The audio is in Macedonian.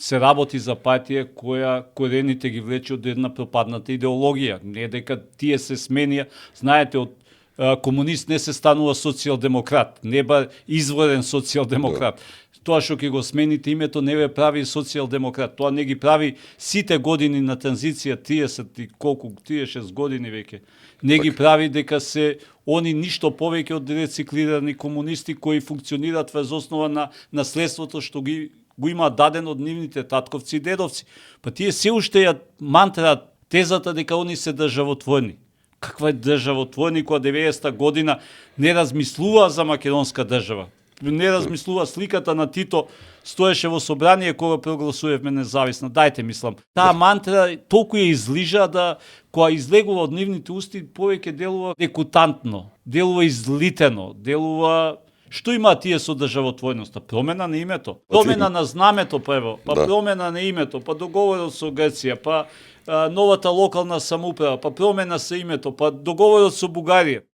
се работи за партија која корените ги влече од една пропадната идеологија. Не дека тие се сменија, знаете, од комунист не се станува социјалдемократ, не ба изворен социјалдемократ. Тоа што ќе го смените името не ве прави социјалдемократ. Тоа не ги прави сите години на транзиција, 30 и колку, 36 години веќе. Не ги прави дека се они ништо повеќе од рециклирани комунисти кои функционираат врз основа на наследството што го има даден од нивните татковци и дедовци. Па тие се уште ја мантраат тезата дека они се државотворни. Каква е државотворни кога 90-та година не размислува за македонска држава? Не размислува, сликата на Тито стоеше во собрание кога прогласувавме независна. Дајте мислам. Таа мантра толку ја излижа да кога излегува од нивните усти повеќе делува декутантно, делува излитено, делува. Што има тие со државотворноста? Промена на името, промена на знамето прво, па промена на името, па договорот со Грција, па новата локална самоуправа, па промена со името, па договорот со Бугарија.